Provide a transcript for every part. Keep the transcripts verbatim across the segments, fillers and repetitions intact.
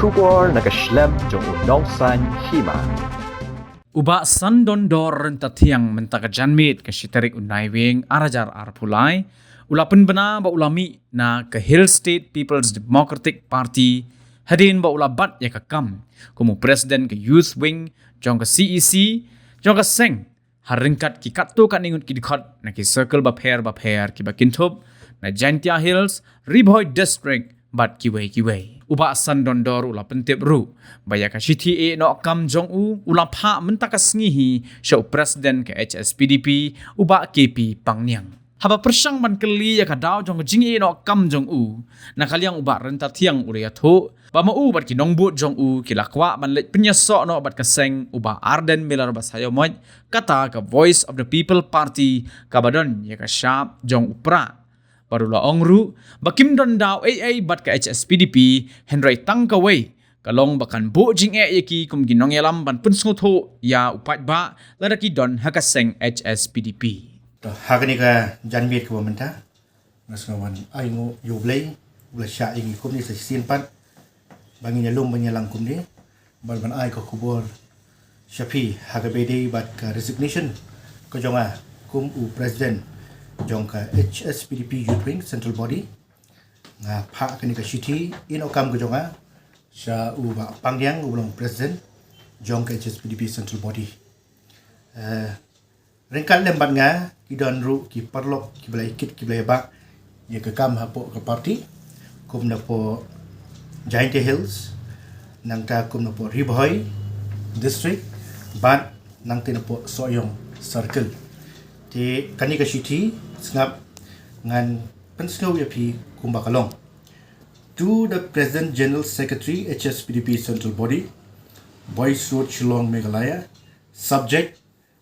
Khubor na ka shlem jong u Nongsaiñ Hima. U Bah Sandondor Ryntathiang mynta ka janmiet ka shi tarik u Naiwieng ar hajar arphew lai u la pynbna ba u la mih na ka Hill State People's Democratic Party hadien ba u la bat ïa ka kam kum u president ka Youth Wing jong ka C E C jong ka seng ha ryngkat ki katto katne ngut ki dkhot na ki circle bapher bapher kiba kynthup na Jaintia Hills, Ri Bhoi District bad kiwei kiwei. U Bah Sandondor u la pyntip ruh ba ïa ka shithi ïehnoh kam jong u u la phah mynta ka sngi hi sha u president ka H S P D P, u Bah K P Pangniang. Haba pyrshang ban kylli ïa ka daw jong ka jingïehnoh kam jong u, na ka liang u Bah Ryntathiang u la ïathuh ba ma u bad ki nongbud jong u ki la kwah ban leit pynïasoh noh bad ka seng u Bah Ardent Miller Basaiawmoit, kata ka Voice of the People Party kaba don ïa ka shap jong u Prah. Bad u la ong ruh ba kim don daw ei ei bad ka H S P D P, hynrei tang kawei ka long ba kan buh jingeh ïa ki kum ki nongïalam ban pynsngewthuh ïa u paidbah lada ki don ha ka seng H S P D P. To, ha kane ka janmiet kaba mynta nga sngew ban ai nguh ïa U Blei u la shah ïa ngi kumne sa shisien pat ba ngin ïalum ban ïalang kumne bad ban ai ka khubor sha phi ha kaba ïadei bad ka resignation ka jong nga kum u president jong ka H S P D P Youth Wing Central Body. Nga phah kane ka shithi ïehnoh kam ka jong nga sha u Bah Pangniang uba long president jong ka H S P D P Central Body. Eh, ryngkat lem bad nga ki don ruh ki paralok kiba la ïakit kiba la ïabah ïa ka kam hapoh ka party kum napoh Jaintia Hills, nangta kum napoh Ri Bhoi District bad nangta napoh Sohiong Circle. Te kane ka shithi sngap ngan pynsngew ïa phi kumba ka long. To the President General Secretary, H S P D P Central Body, Boyce Road, Shillong, Meghalaya. Subject: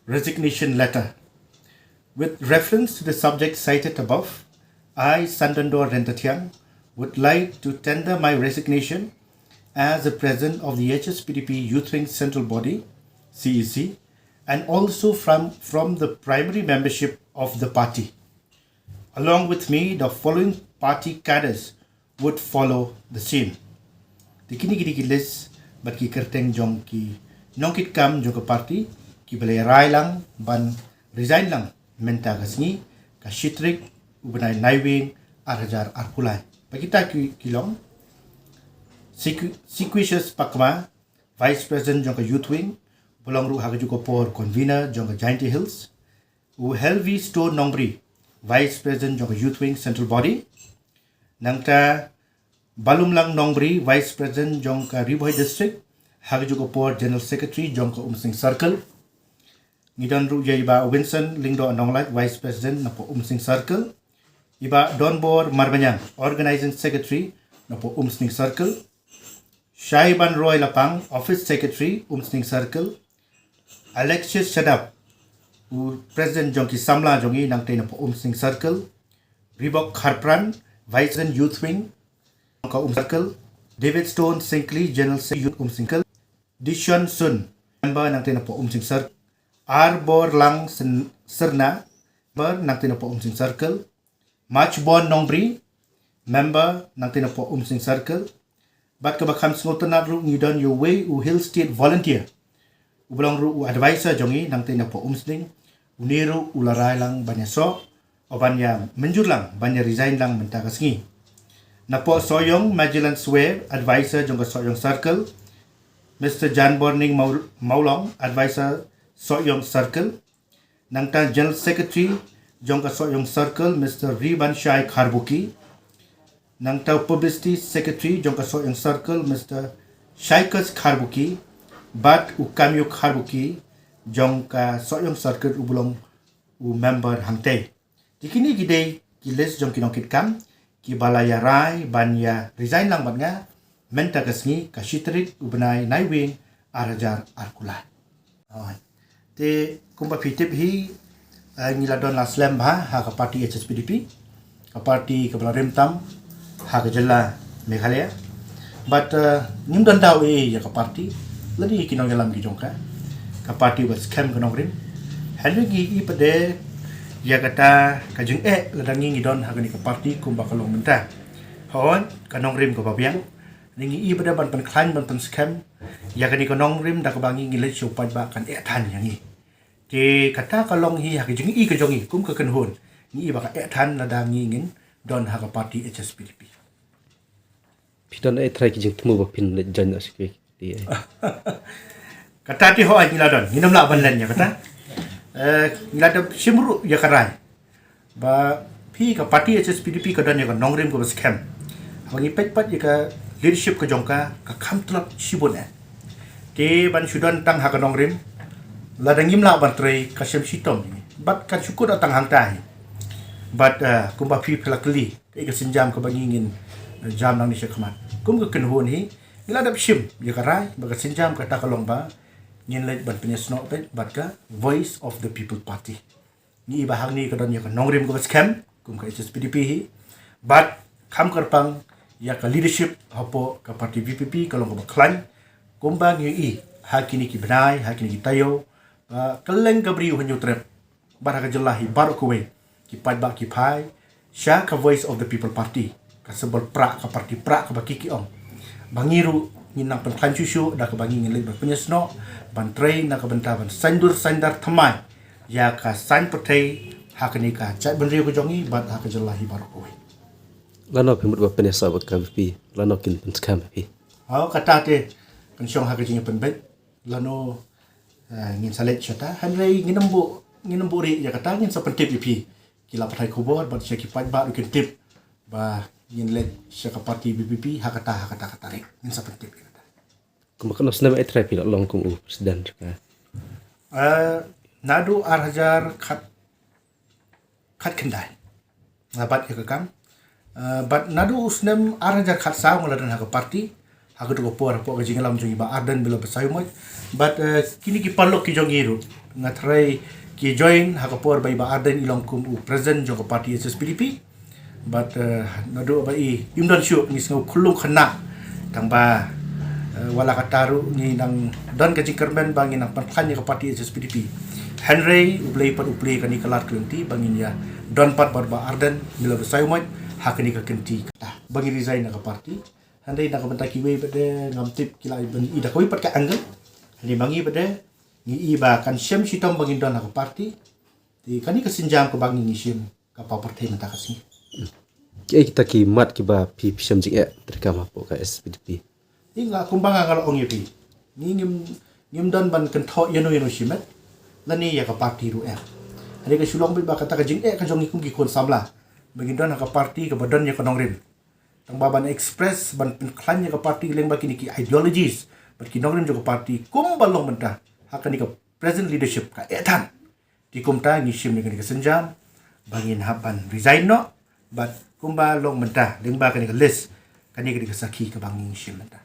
Resignation Letter. With reference to the subject cited above, I, Sandondor Ryntathiang, would like to tender my resignation as the President of the H S P D P Youth Wing Central Body, C E C, and also from, from the primary membership of the party. Along with me, the following party cadres would follow the same. Te kine ki dei ki list bad ki kyrteng jong ki nongkitkam jong ka party kiba la rai lang ban resign lang mynta ka sngi, ka shi tarik u bnai Naiwieng ar hajar arphew lai. Bad kita ki, ki long Sequ-, Sequicious Pakma, Vice President jong ka Youth Wing, ba long ruh ha kajuh ka por convener jong ka Jaintia Hills. U Helvi Stone Nongbri, Vice President jong ka Youth Wing Central Body. Nangta Balumlang Nongbri, Vice President jong ka Ri Bhoi District, ha kajuh ka por General Secretary jong ka Umsning Circle. Ngi don ruh ïa i Bah Winston Lyngdoh Nonglait, Vice President napoh Umsning Circle. I Bah Donbor Marbaniang, Organizing Secretary napoh Umsning Circle. Shaiban Roy Lapang, Office Secretary, Umsning Circle. Alexius Shadap, u President jong ki samla jong ngi nangta napoh Umsning Circle. Ribok Kharpran, Vice President Youth Wing, ka Umsning Circle. David Stone Singkli, General Secretary Youth, Umsning Circle. Dishon Sun, member nangta napoh Umsning Circle. Arbor Lang Sen-, Serna, member nangta napoh Umsning Circle. Machbon Nongbri, member nangta napoh Umsning Circle. Bad kaba kham sngewtynnat ruh ngi don ïa uwei u Hill State volunteer uba long ruh u advisor jong ngi nangta napoh Umsning. Une ruh u la rai lang ban ïasoh, u ban ïa mynjur lang ban ïa resign lang mynta ka sngi. Napoh Sohiong, Magellan Swer, advisor jong ka Sohiong Circle. Mister Janborning Mau-, Maulong, advisor Sohiong Circle. Nangta General Secretary jong ka Sohiong Circle, Mister Ribanshai Kharbuki. Nangta Publicity Secretary jong ka Sohiong Circle, Mister Shaikus Kharbuki. Bad u Kamyo Kharbuki jong ka Sohiong Circle uba long u member hangtei. Te kine ki dei ki list jong ki nongkitkam kiba la ïa rai ban ïa resign lang bad nga mynta ka sngi, ka shi tarik u bnai Naiwieng ar hajar arphew lai. Hooid. Te kumba phi tip hi, eh, ngi la don la slem bha ha ka party H S P D P, ka party kaba la rim tam ha ka jylla Meghalaya. Bad, eh, ngim don daw ei ei ïa ka party lane ïa ki nongïalam ki jong ka. Ka party ba skhem ka nongrim. Hynrei ngi i pat de ïa kata ka jingeh lada ngi ngi don ha kane ka party kumba ka long mynta. Hooid, ka nongrim kaba biang. Ngi i ba da ban pynkhlaiñ ban pynskhem ïa kane ka nongrim da kaba ngi ngi leit sha u paidbah kan eh than ïa ngi. Te kata ka long hi ha ka jingïohi ka jong ngi kum ka kynhun, ngi i ba ka eh than lada ngi ngin don ha ka party H S P D P. Phi don eh trai ki jingthmu ba phin leit join na sike. Kata te hooid ngi la don, ngi nam lah ban len ïa kata. Eh, ngi la da shim ruh ïa ka rai ba phi ka party H S P D P ka don ïa ka nongrim kaba skhem. Haba ngi peit pat ïa ka leadership ka jong ka, ka kham tlot shibun eh. Te ban shu don tang ha ka nongrim, lada ngim lah ban trei ka shem shitom hi. Bad kan shu kut tang hangta hi. Bad eh, kumba phi phi la kylli, ka i ka sienjam kaba ngi ngin eh, jam nangne sha khmat. Kum ka kynhun hi, ngi la dep shim ïa ka rai ba ka sienjam kata ka long ba ngin leit ban pynïasnoh bad ka Voice of the People Party. Ngi i ba hangne ka don ïa ka nongrim kaba skhem kum ka H S P D P hi. Bad kham kyrpang ïa ka leadership hapoh ka party V P P ka long kaba khlaiñ. Kumba ngi i ha kine ki bnai, ha kine ki taïew, ba kylleng ka briew ha Hynñiewtrep bad ha ka jylla hi baroh kawei, ki paidbah ki phai sha ka Voice of the People Party, ka symbol prah, ka party prah kaba ki ki ong. Ba ngi ruh ngin nang pynkhlaiñ shuh shuh da kaba ngi ngin leit ban pynïasnoh, ban trei na ka bynta ban saiñdur saiñdar thymmai ïa ka saiñ pyrthei ha kane ka jaitbynriew ka jong ngi bad ha ka jylla hi baroh kawei. Lano phi mut ba pynïasoh bad ka V P, lano kin pynskhem phi? Oh, kata te kan shong ha ka jingpynbeit. Lano eh, ngin sa leit shata. Hynrei ngin ym buh, ngin ym buh rieh ïa kata, ngin sa pyntip ïa phi, ki la pathai khubor bad sha ki paidbah ruh kin tip ba ngin leit sha ka party V P P ha kata, ha kata ka tarik. Ngin sa pyntip ïa kata. Kumba katno snem eh trai phi la long kum u president ka? Eh, naduh ar hajar khat, khat khyndai nga bat ïa ka kam. Eh, bad naduh u snem ar hajar khat saw nga la don ha ka party, ha kato ka por hapoh ka jingïalam jong i Bah Ardent Miller Basaiawmoit. Bad eh, kine ki paralok ki jong ngi ruh nga tharai ki join ha ka por ba i Bah Ardent i long kum u president jong ka party H S P D P. Bad eh, naduh ba i im don shuh ngi sngew khyllung khynnah. Tang ba eh, wat la katta ruh ngi nang don ka jingkyrmen ba ngi nang pynkhlaiñ ïa ka party H S P D P. Hynrei U Blei pat u plie kane ka lad ka lynti ba ngin ïa don pat bad Bah Ardent Miller Basaiawmoit ha kane ka kynti kata ba ngi resign na ka party. Hynrei na ka bynta kiwei pat de ngam tip ki la i da kawei pat ka angle. Hynrei ma ngi pat de ngi i ba kan shem shitom ba ngin don ha ka party. Te kane ka sienjam kaba ngi ngi shim ka paw pyrthei mynta ka sngi. Kiei kita ki mat kiba phi phi shem jingeh treikam hapoh ka H S P D P? Te nga kumba nga nga la ong ïa phi, ngi ngim, ngim don ban kynthoh ïano ïano shimet lane ïa ka party ruh em. Hynrei ka shu long beit ba kata ka jingeh ka jong ngi kum ki khun samla ba ngin don ha ka party kaba don ïa ka nongrim. Tang ba ban express, ban pynkhlaiñ ïa ka party lyngba kine ki ideologies bad ki nongrim jong ka party kumba long mynta ha kane ka present leadership ka eh than. Te kumta ngi shim ïa kane ka sienjam ba ngin hap ban resign noh. Bad kumba long mynta lyngba kane ka list, kane ka dei ka sakhi kaba ngi shim mynta.